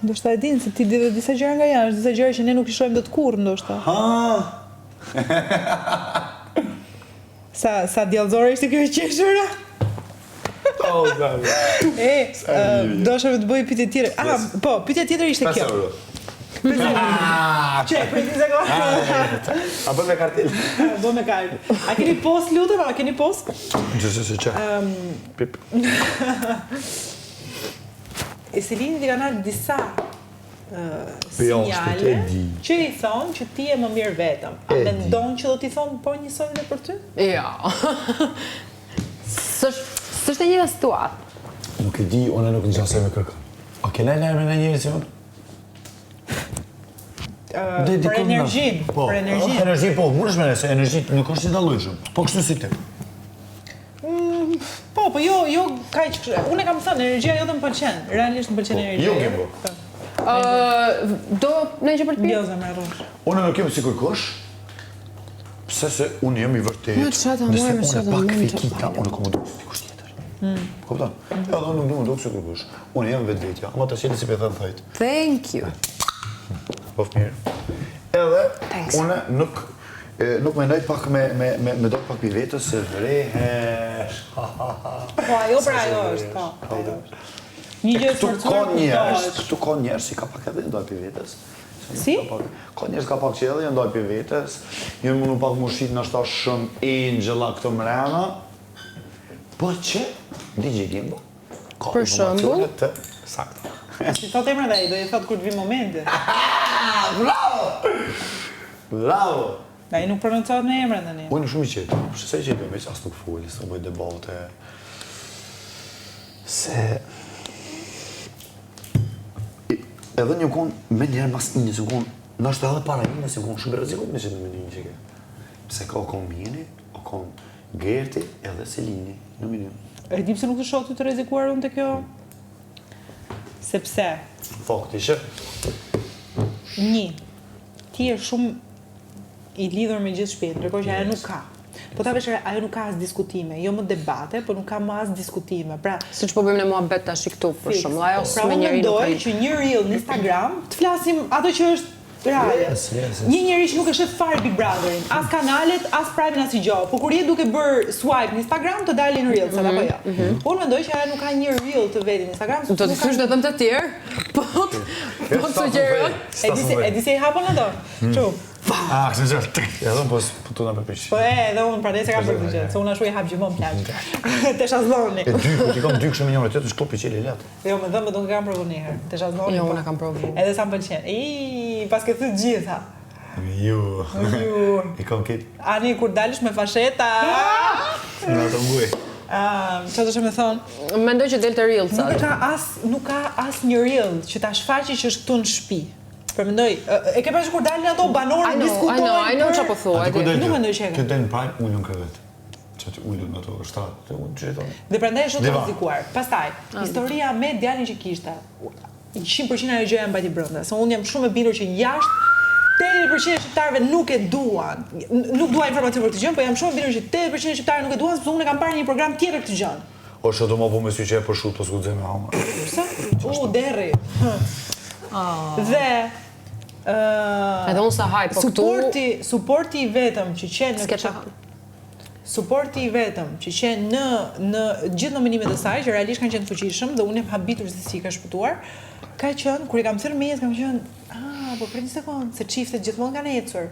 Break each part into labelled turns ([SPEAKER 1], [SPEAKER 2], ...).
[SPEAKER 1] Ndoshta e din se ti di dhe disa gjëra nga jashtë, disa gjëra që ne nuk i shohim dot kurrë ndoshta.
[SPEAKER 2] Ha.
[SPEAKER 1] Sa sa djallëzore ishte kjo e qeshura.
[SPEAKER 2] Oh, bravo.
[SPEAKER 1] E, dosha të bëj pyetje tjetër. Ah, po, pyetja tjetër ishte kjo.
[SPEAKER 2] 5 euro.
[SPEAKER 1] Që, prit një sekondë.
[SPEAKER 2] A bën me kartel?
[SPEAKER 1] Bën me kartë. A keni post, lutem, a keni post?
[SPEAKER 2] Gjë, gjë, gjë, gjë. Pip.
[SPEAKER 1] E Selinit i kanë ardhur disa sinjale që i thonë që ti je më mirë vetëm. A mendon që do t'i thonë po njësoj dhe për ty?
[SPEAKER 3] Jo. S'është e njëjta situatë.
[SPEAKER 2] Nuk e di, unë nuk ngjasoj me kërkën. A ke lajme në njëri si unë?
[SPEAKER 1] Për energjin,
[SPEAKER 2] po,
[SPEAKER 1] për energjin.
[SPEAKER 2] Energji, po, mundesh me se energji nuk është i dallueshëm. Po kështu si ti.
[SPEAKER 1] Mm, po, po jo, jo kaq kështu. Unë e kam thënë, energjia jote më pëlqen. Realisht më pëlqen
[SPEAKER 2] po,
[SPEAKER 1] energjia.
[SPEAKER 2] Jo, Gimbo.
[SPEAKER 1] Po.
[SPEAKER 3] Ë, do në gjë për të pirë?
[SPEAKER 1] Jo, zemra rrosh.
[SPEAKER 2] Unë nuk jam si kërkush. Pse se unë jam i vërtetë.
[SPEAKER 3] Më çfarë ta marr, më çfarë ta
[SPEAKER 2] marr. Pak
[SPEAKER 3] marr.
[SPEAKER 2] fikita, unë kam duk si dikush tjetër. Mm. Kupton? Edhe unë nuk du më duk si kërkush. Unë jam vetvetja. Ama tash jeni si pe thënë thojt.
[SPEAKER 3] Thank you.
[SPEAKER 2] Po mirë. Edhe
[SPEAKER 3] Thanks.
[SPEAKER 2] unë nuk e, nuk mendoj pak me me me me do pak pi vetës se vrehesh.
[SPEAKER 1] Po ajo pra ajo është, po. Ajo është. Një gjë e
[SPEAKER 2] Këtu ka
[SPEAKER 1] sforcuar
[SPEAKER 2] njerëz,
[SPEAKER 1] kuptohet.
[SPEAKER 2] këtu ka njerëz që ka pak edhe ndaj pi vetës. Se
[SPEAKER 1] Si?
[SPEAKER 2] Ka pak, ka njerëz ka pak që edhe janë ndaj pi vetës. Janë mundu pak më shit ndoshta shumë engjëlla këto mrena. Po që DJ Gimbo ka
[SPEAKER 3] Për shembull?
[SPEAKER 2] informacione të sakta.
[SPEAKER 1] Si thot emrat ai, do i thot kur të vi momenti.
[SPEAKER 2] Bravo! Bravo!
[SPEAKER 1] Ai nuk prononcohet me emra tani.
[SPEAKER 2] Unë shumë i qetë, po se i qetë, veç as nuk fol, s'u bëj debate. Se I- edhe një kon me njerë mas një se kon, ndoshta edhe para një se kon shumë rrezikut me qenë me një që ke. Pse ka kon Mini, o kon Gerti edhe Selini në minim.
[SPEAKER 1] E di pse nuk të shoh ty të rrezikuar unë te kjo? Sepse
[SPEAKER 2] Fakti që
[SPEAKER 1] një, ti je shumë i lidhur me gjithë shtëpinë, ndërkohë që ajo nuk ka. Po ta vesh re, ajo nuk ka as diskutime, jo më debate, po nuk ka më as diskutime. Pra,
[SPEAKER 3] Siç po bëjmë ne muhabet tash këtu për
[SPEAKER 1] Fiks.
[SPEAKER 3] shembull, ajo
[SPEAKER 1] Pra
[SPEAKER 3] me
[SPEAKER 1] unë
[SPEAKER 3] njeri nuk
[SPEAKER 1] mendoj
[SPEAKER 3] rri.
[SPEAKER 1] që një reel në Instagram, të flasim ato që është reale.
[SPEAKER 2] Yes, yes, yes.
[SPEAKER 1] Një njeri që nuk e sheh fare Big Brotherin, as kanalet, as Prime-in, as i gjë. Po kur je duke bër swipe në Instagram, të dalin reels, mm -hmm. apo jo. Mm -hmm. Unë mendoj që ajo nuk ka një reel të vetin në Instagram.
[SPEAKER 3] Do të thysh vetëm të tjerë, po po të sugjeroj.
[SPEAKER 1] E di se e di se i hapën ato. Çu.
[SPEAKER 2] Ah, kështë në tek. Edhe unë po po tu na përpiq.
[SPEAKER 1] Po e, edhe unë prandaj se kam bërë këtë gjë, se unë ashtu i hap gjithmonë plaq. Te shazlloni.
[SPEAKER 2] E dy, po ti kam dy kështu me njërin tjetër, shkop i qeli lehtë.
[SPEAKER 1] Jo, me dhëmbët nuk e kam provu njëherë. Te shazlloni.
[SPEAKER 3] Jo,
[SPEAKER 1] po.
[SPEAKER 3] unë e kam provu.
[SPEAKER 1] Edhe sa më pëlqen. I, pas ke thy të gjitha.
[SPEAKER 2] Ju.
[SPEAKER 1] Ju.
[SPEAKER 2] I kam këtë.
[SPEAKER 1] Ani kur dalësh me fasheta.
[SPEAKER 2] Nga të nguj.
[SPEAKER 1] Ah, çfarë do të më thon?
[SPEAKER 3] Mendoj që del te reelsat.
[SPEAKER 1] Nuk ka as nuk ka as një reel që ta shfaqi që është këtu në shtëpi. Pra mendoj, e ke parasysh kur dalin ato banorët diskutojnë.
[SPEAKER 3] I know, I know çfarë po thua.
[SPEAKER 2] Aty ku del.
[SPEAKER 1] Nuk mendoj që e ka.
[SPEAKER 2] Kjo del në prime ulun krevet. Që aty ulun ato shtrat, të unë që thonë.
[SPEAKER 1] Dhe prandaj është të rrezikuar. Pastaj, historia me djalin që kishte. 100% ajo gjëja mbajti brenda, se unë jam shumë e bindur që jashtë 80% e shqiptarëve nuk e duan. Nuk dua informacion për këtë gjë, po jam shumë e bindur që 80% e shqiptarëve nuk e duan sepse unë e kam parë në një program tjetër këtë gjë.
[SPEAKER 2] O që do ma bu me sy që e për shutë, po s'ku të me hangër.
[SPEAKER 1] Pse? U, derri. Dhe...
[SPEAKER 3] Edhe unë sa haj, po këtu...
[SPEAKER 1] Suporti, suporti i vetëm që qenë në
[SPEAKER 3] këtë...
[SPEAKER 1] Suporti i vetëm që qenë në, në gjithë nominimet e saj, që realisht kanë qenë të fuqishëm dhe unë jam habitur se si ka shpëtuar, ka qenë, kur i kam thënë me kam qenë, ah, po prit një sekond, se çiftet gjithmonë kanë ecur.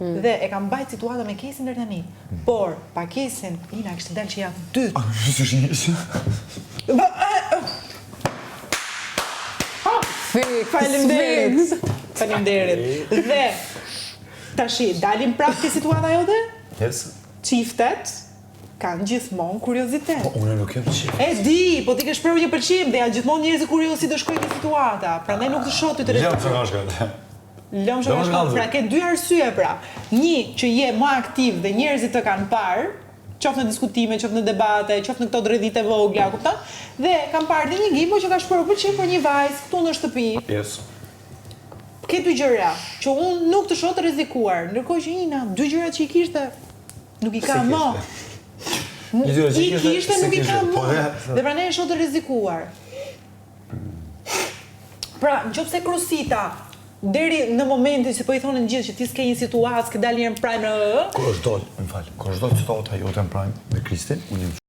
[SPEAKER 1] Mm. Dhe e kam mbajt situata me Kesin deri tani. Mm. Por pa Kesin, Ina kishte dalë që javë dytë. Faleminderit. Faleminderit. Dhe tashi dalim prapë te situata jote?
[SPEAKER 2] Yes.
[SPEAKER 1] Çiftet kanë gjithmonë kuriozitet.
[SPEAKER 2] Po unë nuk jam çift.
[SPEAKER 1] E di, po ti ke shprehur një pëlqim dhe janë gjithmonë njerëzit kurioz si do shkojë te situata. Prandaj nuk të shoh ty të
[SPEAKER 2] rrezikuar. Jam çka shkon.
[SPEAKER 1] Lëmë shumë shkon. Pra ke dy arsye pra. Një që je më aktiv dhe njerëzit të kanë parë, qoftë në diskutime, qoftë në debate, qoftë në këto dredhitë e vogla, kupton? Dhe kam parë dhe një Gimbo që ka shprehur pëlqim për një vajzë këtu në shtëpi.
[SPEAKER 2] Yes.
[SPEAKER 1] Ke dy gjëra që unë nuk të shoh të rrezikuar, ndërkohë që Ina dy gjërat që i kishte nuk i ka më.
[SPEAKER 2] Një gjë që
[SPEAKER 1] I kishte nuk i ka më.
[SPEAKER 2] Po,
[SPEAKER 1] dhe prandaj e shoh të rrezikuar. Pra, në qoftë se Krusita, deri në momentin se po i thonin gjithë që ti s'ke një situatë, s'ke dalë një herë në prime, ë,
[SPEAKER 2] Kur është dal, më fal, kur është dal situata jote në prime me Kristin, unë jam